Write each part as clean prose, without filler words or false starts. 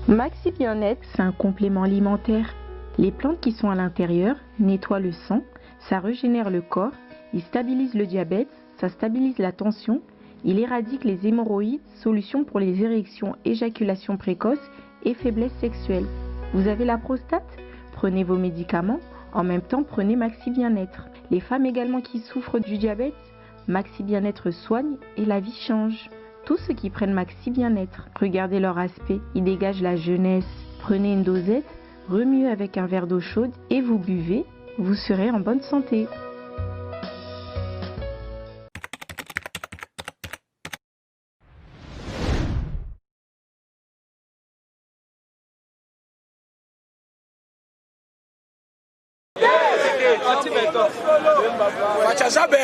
Maxi Bien-être, c'est un complément alimentaire. Les plantes qui sont à l'intérieur nettoient le sang, ça régénère le corps, il stabilise le diabète, ça stabilise la tension, il éradique les hémorroïdes, solution pour les érections, éjaculation précoce et faiblesse sexuelle. Vous avez la prostate? Prenez vos médicaments, en même temps prenez Maxi Bien-être. Les femmes également qui souffrent du diabète, Maxi Bien-être soigne et la vie change. Tous ceux qui prennent Maxi Bien-être, regardez leur aspect, ils dégagent la jeunesse. Prenez une dosette, remuez avec un verre d'eau chaude et vous buvez, vous serez en bonne santé. Fatshi aza be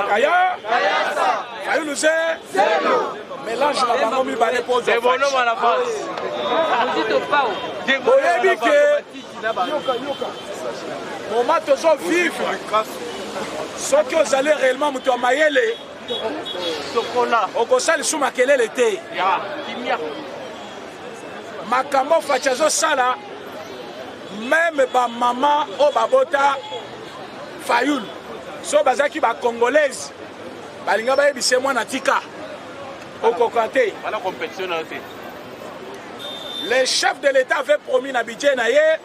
Kaya Fayulu ze mélange na bango mibale mpo boyebi ke moment tozo vivre soki ozali réellement moto ya mayele okosala lisusu makelele te. Makambo Fatshi azosala meme ba mama oyo babota Fayulu so bazalaki ba congolaise balinga bayebisa ye mwana tika okoka te. Le chef de l'État avait promis na budget na ye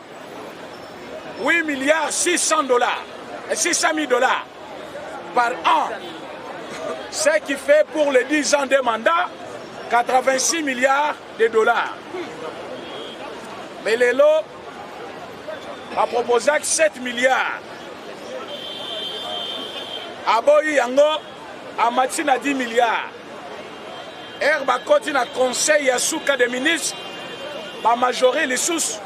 8 milliards 600 dollars 600 000 dollars par an, ce qui fait pour les 10 ans de mandat 86 milliards de dollars. Mais lelo baproposaki 7 milliards, aboyi yango, amati na 10 milliards. Ere bakoti na conseil ya suka de ministre, bamajori lisusu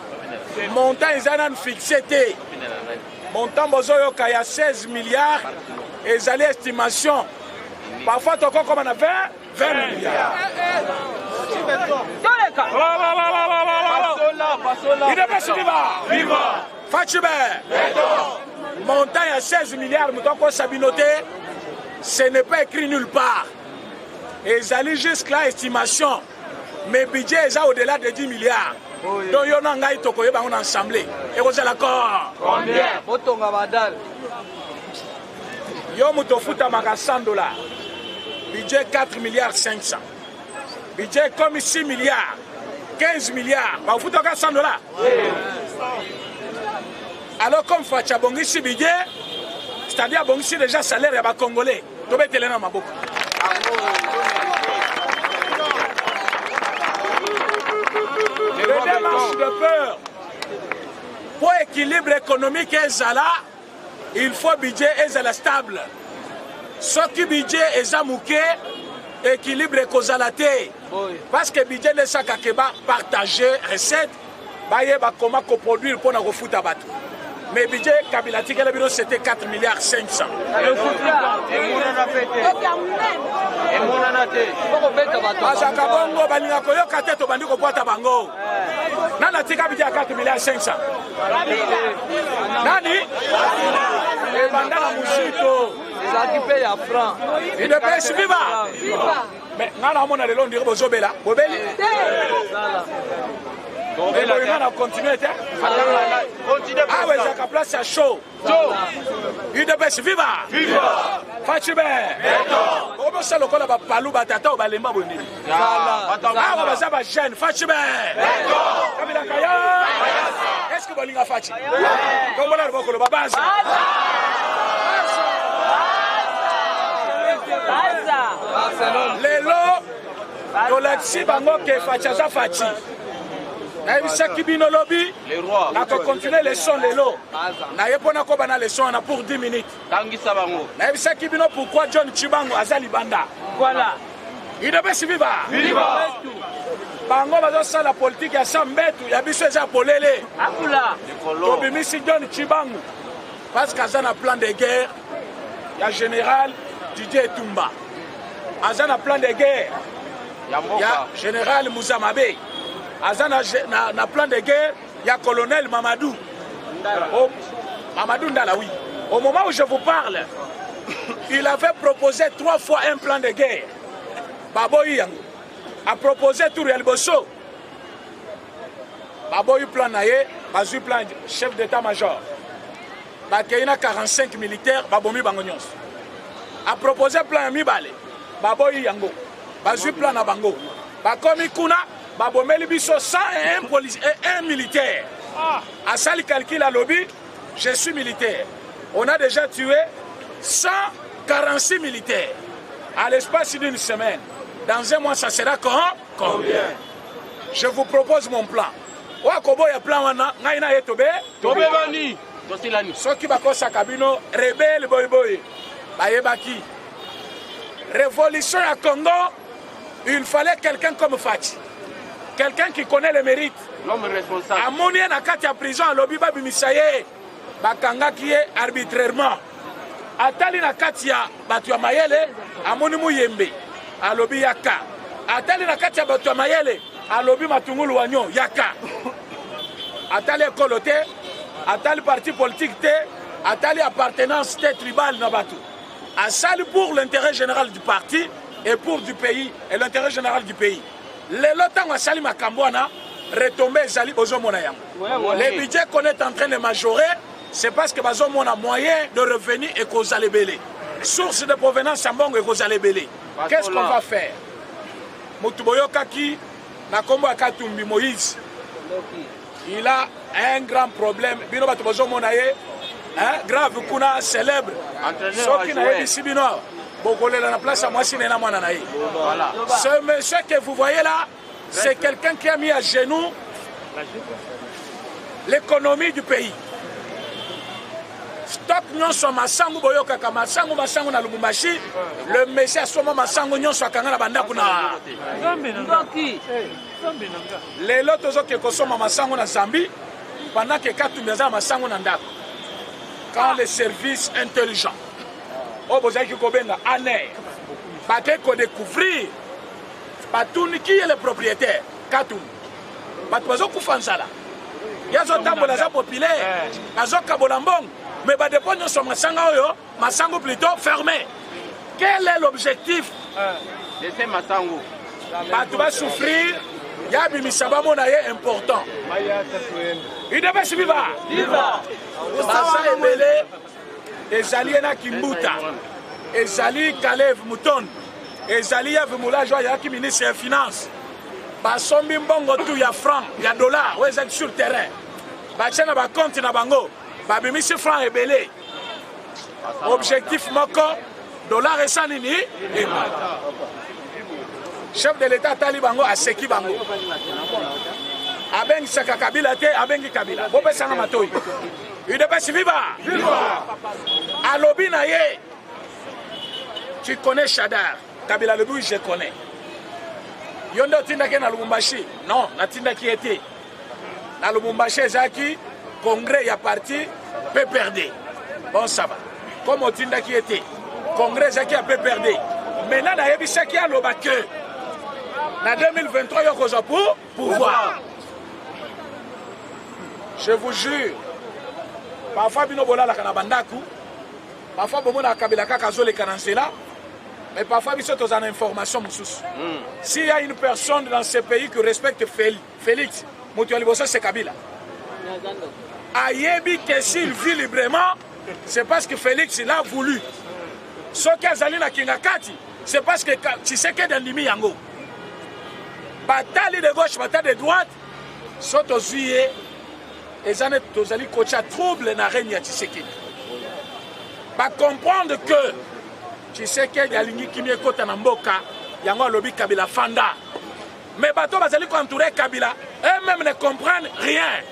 montant eza nanu fixe te. Montant bozoyoka ya 16 milliards ezali estimation, parfois tokokoma na 20 20 milliards. UDPS viva! Viva! Fatshi be! Montant ya 16 milliards moto akosa bino te, ce n'est pas écrit nulle part. Ezali jusque là estimation, mais budget eza au-delà de 10 milliards. Donc yo na ngai tokoyeba yango na assemblée ekozala corps combien? Botonga badal. Yo moto ofutamaka 100 dollars, budget 4 milliards 500, budget comme 6 milliards 15 milliards, bafutaka 100 dollars. Alors comme Fatshi abongisi budget, c'est-à-dire abongisi déjà salaire ya bacongolais, tobetele na maboko. Les démarches de peur pour équilibre économique ezala, il faut budget ezala stable. Soki budget eza moke, équilibre ekozala te, parce que budget nde esaka ke bapartage recette, bayeba koma koproduire mpo na kofuta bato. Mais budget Kabila atikela bino, c'était 4 milliards 500. Bazalaka bongo, balinga koyoka te, tobandi kopwata bango. Nani atika budget ya 4 milliards 500? Nani? Ebanda na Muzito. Ezalaki mpe ya franc. UDPS viva! Mais nga naomona lelo ndire bozobela bobeli eboyi, nga na continue te, awa ezalaka place ya show. UDPS viva! Fatshi be! Obosa lokola bapalu batata oyo balemba boye ndeni awa baza bajeune. Fatshi be! Kabila kaya! Est ce que bolinga Fatshi? Kombola loboko, loba baza. Lelo tolakisi bango ke Fatshi aza Fatshi. Nayebisaki bino lobi nakocontinue leçon, lelo naye mpo nakoba na leçon wana pour 10 minutes. Tangisa bango. Nayebisaki bino pourquoi John Tshibangu aza libanda. Voilà. UDPS viva! Bango bazosala politike ya sa mbetu, ya biso eza polele. Tobimisi John Tshibangu parce que aza na plan de guerre ya général Didier Etumba, aza na plan de guerre ya général Muzamabe, aza na plan de guerre ya colonel Mamadou. Oh, Mamadou Ndala, oui. Au moment où je vous parle, il avait proposé trois fois un plan de guerre. Baboyi yango. A proposé tour ya liboso. Baboyi plan na ye, bazwi plan chef d'état major. Bakei na 45 militaires, babomi bango nyonso. A proposer plan ya mibale, baboyi yango. Bazwi plan na bango. Bakomi kuna, babomeli biso 101 policiers et 1 militaire. Asali calcul, alobi: je suis militaire. On a déjà tué 146 militaires à l'espace d'une semaine. Dans un mois, ça sera combien? Je vous propose mon plan. Oyo akoboya plan wana, ngai na ye tobe Tobebani, tosilani. Soki bakosaka bino rebelle boyeboye, bayebaki révolution ya Congo, il fallait quelqu'un comme Fatshi, quelqu'un qui connaît le mérite. L'homme responsable. Amoni ye na kati ya prison, alobi babimisa ye, bakangaki ye arbitrairement. Atali na kati ya bato ya mayele, amoni Muyembe, alobi yaka. Atali na kati ya bato ya mayele, alobi Matungulu Wanyo, yaka. Atali ekolo te, atali parti politique te, atali appartenance te tribale na bato. Asali pour l'intérêt général du parti et pour du pays et l'intérêt général du pays. Lelo ntango asali makambo wana, retombée ezali, bozomona yango. Le budget qu'on est en train de majorer, c'est parce que bazomona moyen de revenu ekozala ebele, source de provenance ya mbongo ekozala ebele. Qu'est-ce qu'on va faire? Motu boyokaki na nkombo ya Katumbi Moïse, il a un grand problème. Bino bato bozomona ye, hein, grave kuna, célèbre. Soki nayebisi bino awa, bokolela na place ya mwasi na ye na mwana na ye. Ce monsieur que vous voyez là, c'est quelqu'un qui a mis à genoux l'économie du pays. Stock nyonso ya masangu, boyokaka masangu, masangu na Lubumbashi, le monsieur asomba masangu nyonso, akanga na bandako na. Lelo tozoke kosomba masango na Zambie pendant que Katumbi aza na masango na ndako. Quand les services intelligents oyo bozalaki kobenga ANR bake kodécouvrir, batuni: qui est le propriétaire? Katumbi. Bato bazokufa nzala, ye azotambola, aza populaire, azokabola mbongo, mais badépôts nyonso masanga oyo, masango plutôt, fermé. Quel est l'objectif? Laissez masango. Bato basouffrir, ya bimisa bamona ye important. UDPS viva! Baza ebele, ezali ye na Kimbuta, ezali Kalev Muton, ezali Yves Mulage oyo azalaki ministre ya finance. Basombi mbongo tu ya franc, ya dollar oyo ezalaki sur terrain, batie na bacompte na bango, babimisi franc ebele. Objectif moko: dollar esa nini? Emata. Chef de l'État atali bango, aseki bango. Abengisaka Kabila te, abengi Kabila. Bopesanga matoi. UDPS viva! Alobi na ye: tu connais Shadary? Kabila alobi: oui, je connais. Yo nde otindaki na Lubumbashi? Non, natindaki ye te na Lubumbashi, ezalaki congrès ya parti PPRD. Bon, ça va, comme otindaki ye te, congrès ezalaki ya PPRD. Maintenant nayebisaki aloba ke na 2023 yo kozwa pour pouvoir. Je vous jure, parfois bino bolalaka na bandako, parfois bomonaka Kabila kaka azoleka na nzela, mais parfois biso toza na information mosusu. S'il y a une personne dans ce pays qui respecte Félix, moto ya liboso c'est Kabila. Ayebi ke s'il vit librement, c'est parce que Félix l'a voulu. Soki azali na kinga kati, c'est parce que Tshisekedi andimi yango. Batali de gauche, batali de droite, so tozwi ye, eza neti tozali kotia trouble na règne ya Tshisekedi. Bacomprendre que Tshisekedi alingi kimia ekota na mboka yango. Alobi: Kabila, fanda. Mais bato bazali koentourer Kabila, eux-mêmes ne comprennent rien.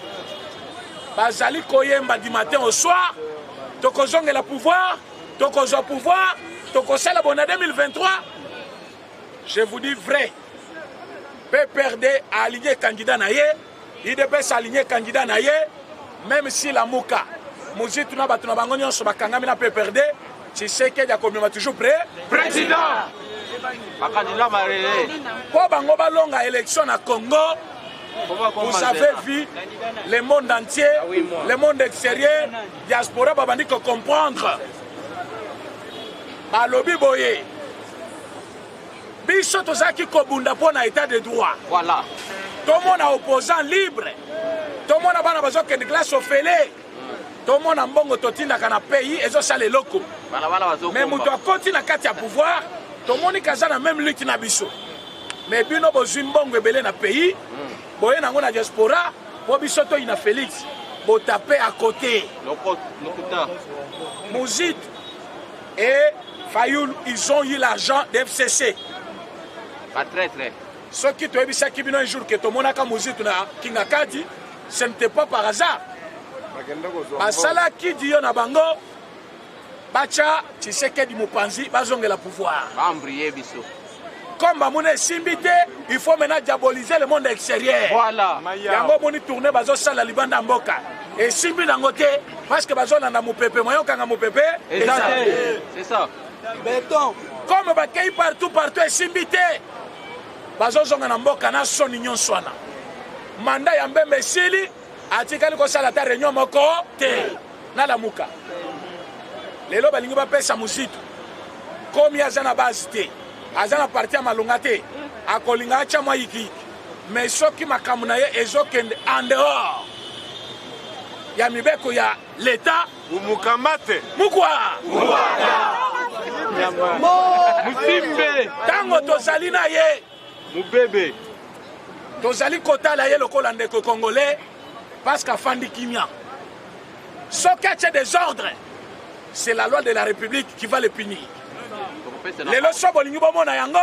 Bazali koyemba du matin au soir: tokozongela pouvoir, tokozwa pouvoir, tokosala bona 2023. Je vous dis vrai, PPRD aligné candidat na ye, UDPS aligné candidat na ye, même si Lamuka, Muzitu na bato na bango nyonso bakangami na PPRD, Tshisekedi akomema toujours pré président. Bakandida barele. Mpo bango balonga élection na Congo. Vous avez vu le monde entier, le monde extérieur, diaspora babandi kocomprendre. Balobi boye: biso tozalaki kobunda mpo na état de droit. Voilà. Tomona opposant libre. Tomona bana bazokende classe ofele. Tomona mbongo totindaka na pays ezosala eloko. Mais moto akoti na kati ya pouvoir, tomoni kaza na même lutte na biso. Mais bino bozwi mbongo ebele na pays, boye nango na diaspora, po biso toyina Félix, botape à côté. Muzito et Fayulu, ils ont eu l'argent de FCC. Ba traître. Soki toyebisaki bino un jour que tomonaka Muzito na Kingakati, ce n'était pas par hasard. Basalaki diyo na bango, bacha Tshisekedi mopanzi, bazongela pouvoir. Ba biso. Comme bamona esimbi te, il faut maintenant diaboliser le monde extérieur. Voilà. Yango moni tourner bazosala libanda mboka. Esimbi nango te parce que bazolanda mopepe, moyen okanga mopepe. C'est ça. Béton. Comme bakei partout partout esimbi te. Bazozonga na mboka na soni nyonso wana. Mandat ya Mbembe esili, atikali kosala ata réunion moko te. Nalamuka. Lelo balingi bapesa Muzito. Komi aza na base te. Aza na parti ya malonga te. Akolinga atia mwa yikiyiki. Mais soki makambo na ye ezokende en dehors ya mibeko ya l'État, Umukamate. Mukwa. Musimbe. Tango tozali na ye. Mubebe. Tozali kotala ye lokola ndeko congolais parce qu'afandi kimia. Soki atie des ordres, c'est la loi de la République qui va le punir. Lelo so bolingi bomona yango,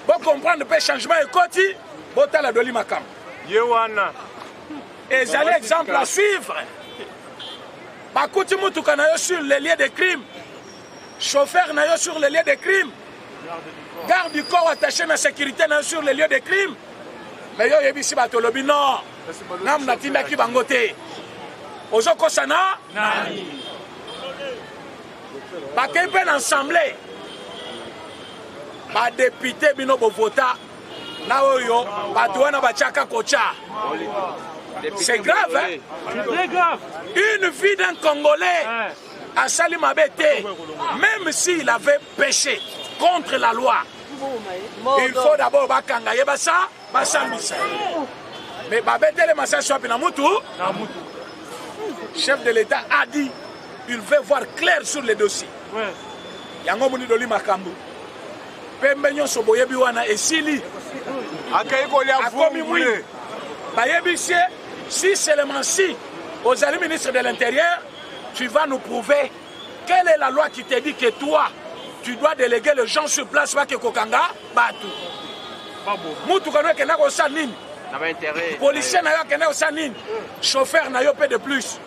bo comprendre pe changement ekoti, botala Doli makambo. Ye wana. Ezali exemple à suivre. Bakuti mutuka na yo sur le lieu de crime, chauffeur na yo sur le lieu de crime, garde du corps attaché na sécurité na yo sur le lieu de crime. Mais yo yebisi bato lobi non, nam natindaki bango te. Ozokosana nani? Bakei mpe na assemblée, ba député bino bovota na oyo bato wana batiaka kotia. C'est grave, hein? Très grave. Une vie d'un Congolais asali mabe te, même s'il avait péché contre la loi, il faut d'abord bakanga ye basa basambisa. Mais babetele masasi wapi na mutu? Na mutu. Chef de l'État a dit il veut voir clair sur les dossiers. Ouais. Yango moni Doli makambo. Pembe nyonso boyebi wana esili. Akei kolia Akomi vungule. mwindu. Bayebi se, si seulement si ozali ministre de l'Intérieur, tu vas nous prouver quelle est la loi qui te dit que toi, tu dois déléguer les gens sur place bake kokanga batu. Mutu kano ekenda kosala nini? Na ba intérêt. Policier na yo akenda kosala nini? Chauffeur na yo pe de plus.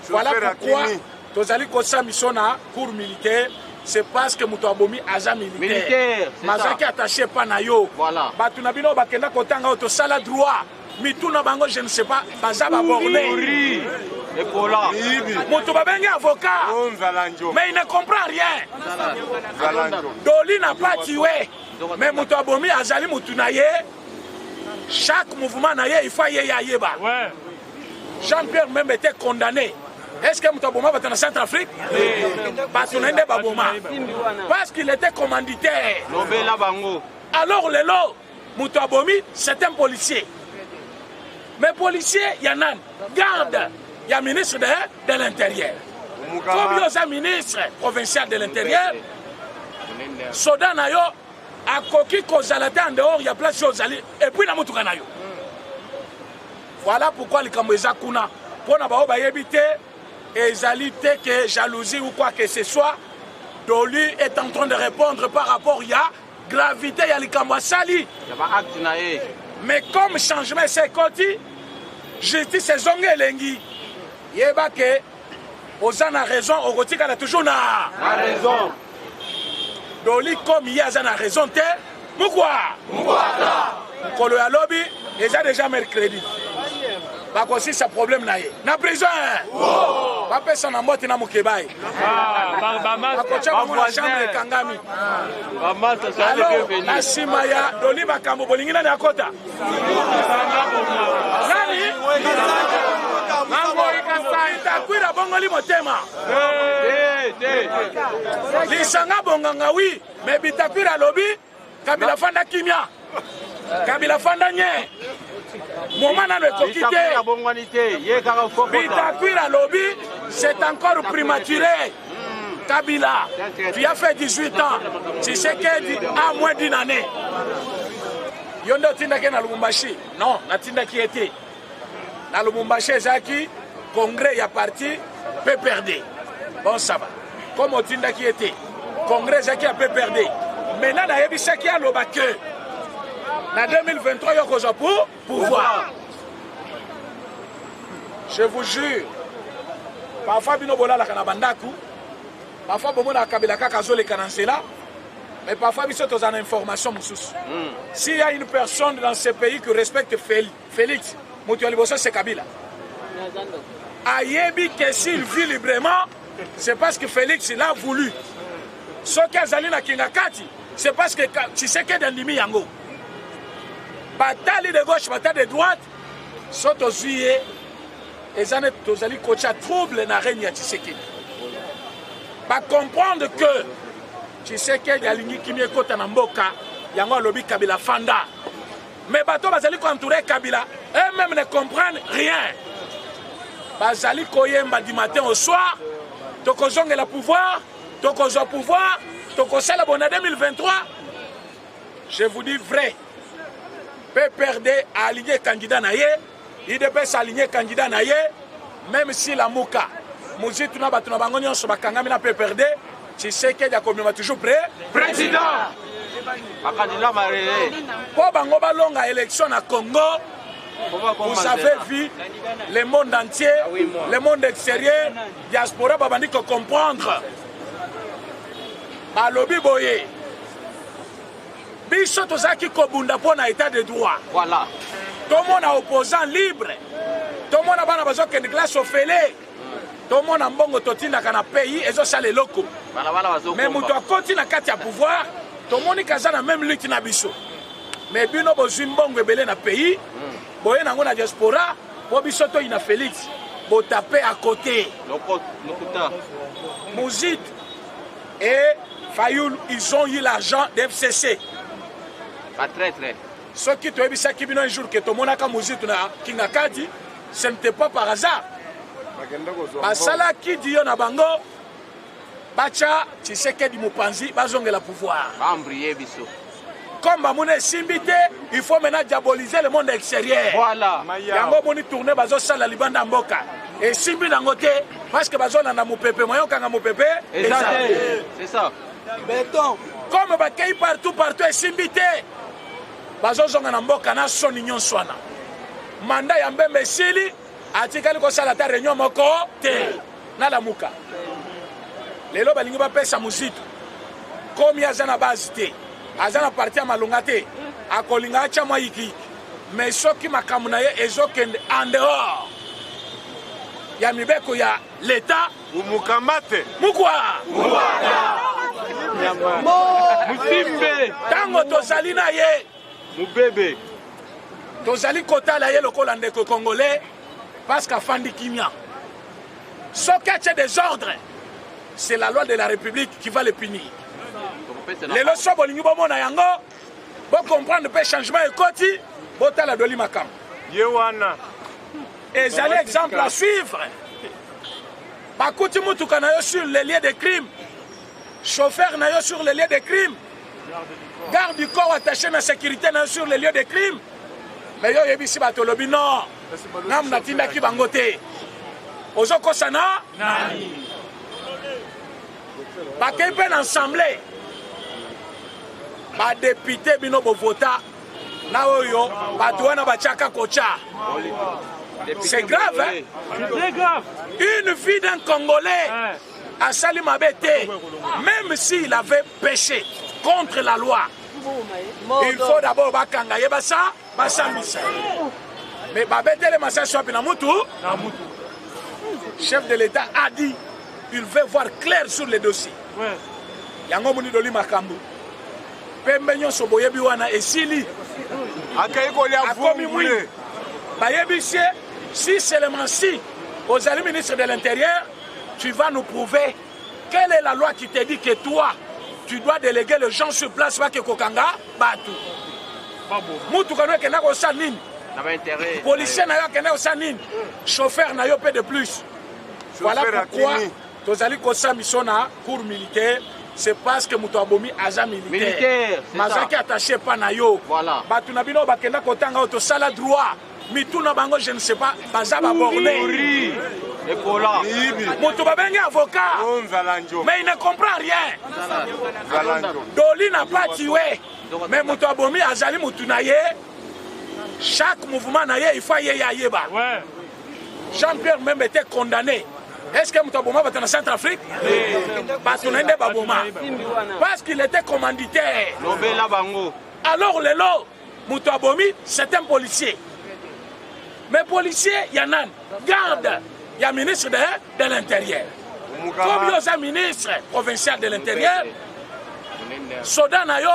Voilà Chauffeur pourquoi akimi. tozali kosala mission na cour militaire. C'est parce que moto abomi aza militaire. Militaire, c'est ça. Mazaki attaché pa na yo. Voilà. Batu na bino bakenda kotanga oyo tosala droit. Mitu na bango je ne sais pas, baza ba borné. Uri. Ebola. Miyibi. Moto babengi avocat. Oh, nzala njo. Mais il ne comprend rien. Nzala njo. Doli n'a pas tué. Mais moto abomi azali mutu na ye. Chaque mouvement na ye, il faut ye ya yeba. Ouais. Jean-Pierre même était condamné. Est-ce que moto aboma bato na Centrafrique? Bato na nde baboma. Parce qu'il était commanditaire. Lobela bango. Alors lelo moto abomi, c'est un policier. Mais policier, il y en a garde, il y a ministre de l'Intérieur. Comme il y a ministre provincial de l'Intérieur, soda na yo akoki kozala te en dehors ya place oyo ozali et puis na motuka na yo. Voilà pourquoi likambo eza kuna. Mpona bao bayebi te, ezali te que jalousie ou quoi que ce soit, Doli est en train de répondre par rapport ya gravité ya likambo asali. Ya ba acte na ye. Mais comme changement ekoti, justice ezongi elengi. Yeba ke oza na raison, okotikala toujours na na raison. Doli comme ye aza na raison te, mukwa mokolo ya lobi eza déjà mercredi. Bakosisa problème na ye na prison. Bapesa na mbote na mokebai. Bakotia bango na chambre ekangami. Alors na nsima ya Doli makambo bolingi nani akota? Nani? Bitakwira bongoli motema. Lisanga bonganga oui, mais Bitakwira lobi Kabila fanda kimia. Kabila fanda nye. Moment nano ekoki te. Bitakwira alobi c'est encore prématuré. Kabila, tu as fait 18 ans. Tshisekedi a moins d'une année. Yo nde otindaki na Lubumbashi? Non, natindaki ye te. Na Lubumbashi ezalaki congrès ya parti PPRD. Bon, ça va. Comme otindaki ye te, congrès ezalaki ya PPRD. Maintenant nayebisaki aloba que na 2023 yo okozwa pour pouvoir. Je vous jure, parfois bino bolalaka na bandako, parfois bomonaka Kabila kaka azoleka na nzela, mais parfois biso tozala na information mosusu. S'il y a une personne dans ce pays qui respecte Félix, moto ya liboso c'est Kabila. Ayebi que s'il vit librement, c'est parce que Félix l'a voulu. Soki azali na Kingakati, c'est parce que Tshisekedi andimi yango. Batali de gauche, batali de droite, so tozwi ye eza neti tozali kotya trouble na règne ya Tshisekedi. Bacomprendre que Tshisekedi alingi kimia ekota na mboka, yango alobi Kabila fanda. Mais bato bazali koentourer Kabila eux-mêmes ne comprennent rien. Bazali koyemba du matin au soir, tokozongela pouvoir, tokozwa pouvoir, tokosala bona 2023. Je vous dis vrai, PPRD a aligné candidat na ye, UDPS a aligné candidat na ye, même si Lamuka, Muzitu na bato na bango nyonso bakangami na PPRD, Tshisekedi akomema toujours prêt président. Bakandida barele. Po bango balonga élection na Congo. Vous avez vu le monde entier, le monde extérieur, diaspora babandi ko comprendre. Balobi boye. Biso tozalaki kobunda mpo na état de droit. Voilà. Tomona opposant libre. Tomona bana bazokende classe ofele. Tomona mbongo totindaka na pays ezosala eloko. Mais moto akoti na kati ya pouvoir, tomoni kaza na même lutte na biso. Mais bino bozwi mbongo ebele na pays, boye nango na diaspora, po biso toyina Félix, botape à côté. Muzito et Fayulu, ils ont eu l'argent d'FCC. Pas très très. Ce qui toyebisaki bino un jour que tomonaka Muzito na Kingakati, ce n'était pas par hasard. Basalaki diyo na bango, bacha Tshisekedi mopanzi, bazongela pouvoir. Bambrier biso. Comme bamona esimbi te, il faut maintenant diaboliser le monde extérieur. Voilà. Yango moni tourner bazosala libanda mboka. Esimbi nango te parce que bazolanda mopepe, moyen okanga mopepe. C'est ça. Béton. Comme bakei partout partout esimbi te. Bazozonga na mboka na soni nyonso wana. Mandat ya Mbembe esili, atikali kosala ta réunion moko te. Nalamuka. Lelo balingi bapesa Muzito. Komi aza na base te. Aza na parti ya malonga te. Akolinga atia mwa yikiyiki. Mais soki makambo na ye ezokende en dehors ya mibeko ya l'État, Umukamate. Mukwa. Musimbe. Tango tozali na ye. Mubebe. Tozali kotala ye lokola ndeko congolais parce qu'afandi kimia. Soki atie des ordres, c'est la loi de la République qui va le punir. Lelo so bolingi bomona yango, bo comprendre pe changement ekoti, botala doli makambo. Ye wana. Ezali exemple à suivre. Bakuti mutuka na yo sur le lieu de crime. Chauffeur na yo sur le lieu de crime. Garde du corps attaché na sécurité na yo sur le lieu de crime. Mais yo yebisi bato lobi non. Ngam natindaki bango te. Ozokosana? Nani? Bakei mpe na assemblée. Ba député bino bovota na oyo bato wana batiaka kotia. C'est grave, hein? C'est grave. Une vie d'un Congolais asali mabe te, même s'il avait péché contre la loi. Il faut d'abord bakanga ye basa basambisa. Mais babetele masasi wapi na mutu? Na mutu. Chef de l'État a dit il veut voir clair sur les dossiers. Ouais. Yango moni doli makambo. Pembe nyonso boyebi wana esili. Akei kolia Akomi vungule. mwindu. Bayebi se, si seulement si ozali ministre de l'Intérieur, tu vas nous prouver quelle est la loi qui te dit que toi, tu dois déléguer les gens sur place bake kokanga batu. Mutu kano ekenda kosala nini? Policier na yo akende kosala nini? Chauffeur na yo mpe de plus. Voilà pourquoi tozali kosala mission na cour militaire. C'est parce que moto abomi aza militaire, mazalaki attaché epa na yo. Bato na bino bakenda kotanga oyo tosala droit, mitu na bango, je ne sais pas, baza baborne. Moto babengi avocat, mais il ne comprend rien. Doli n'a pas tué, mais moto abomi azali motu na ye. Chaque mouvement na ye, il faut ye ye ayeba. Jean-Pierre même était condamné. Est-ce que moto aboma bato na Centrafrique, bato na ye nde baboma parce qu'il était commanditaire? Lobela bango. Alors lelo moto abomi, c'est un policier. Mais policier ya nani? Garde ya ministre de l'Intérieur. Comme yo oza ministre provincial de l'Intérieur, soda na yo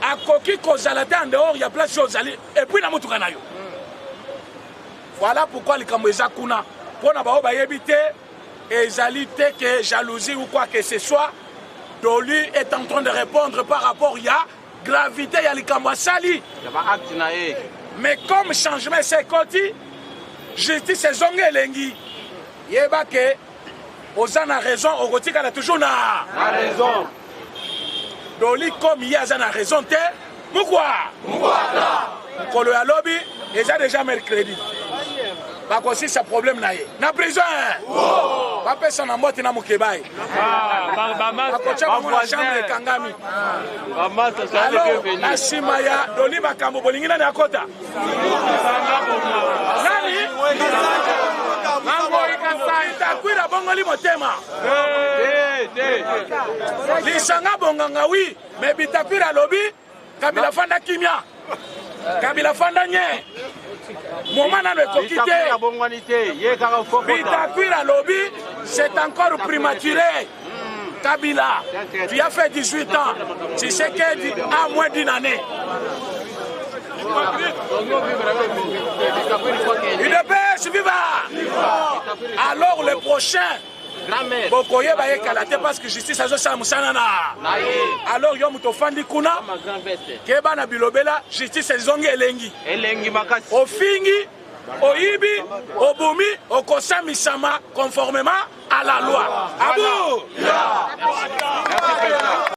akoki kozala te en dehors ya place oyo ozali et puis na motuka na yo. Voilà pourquoi likambo eza kuna. Mpo na bao bayebi te, ezali te que jalousie ou quoi que ce soit. Doli est en train de répondre par rapport ya gravité ya likambo asali. Ya baacte na ye. Mais comme changement ese ekoti, justice ezongi elengi, yeba ke oza na raison, okotikala toujours na na raison. Doli, comme ye aza na raison te, mukwa mokolo ya lobi eza déjà mercredi, bakosisa problème na ye na prison. Bapesa na mbote na mokebai, bakotya bango na chambre ekangami. Alors na nsima ya Doli makambo bolingi nani akota? Nani? Bitakwira bongoli motema. Lisanga bonganga, oui, mais Bitakwira alobi Kabila fanda kimia, Kabila fanda nye, moma nano ekoki te. Bitakwira alobi c'est encore prématuré. Kabila, tu as fait 18 ans, Tshisekedi a moins d'une année. UDPS viva! Alors le prochain bokoyeba ye kala te, parce que justice azosala mosala na. Alors yo moto ofandi kuna, keba na bilobela. Justice ezongi elengi. Elengi makasi. Ofingi, oyibi, obumi, okosamisama conformément à la loi. Abu.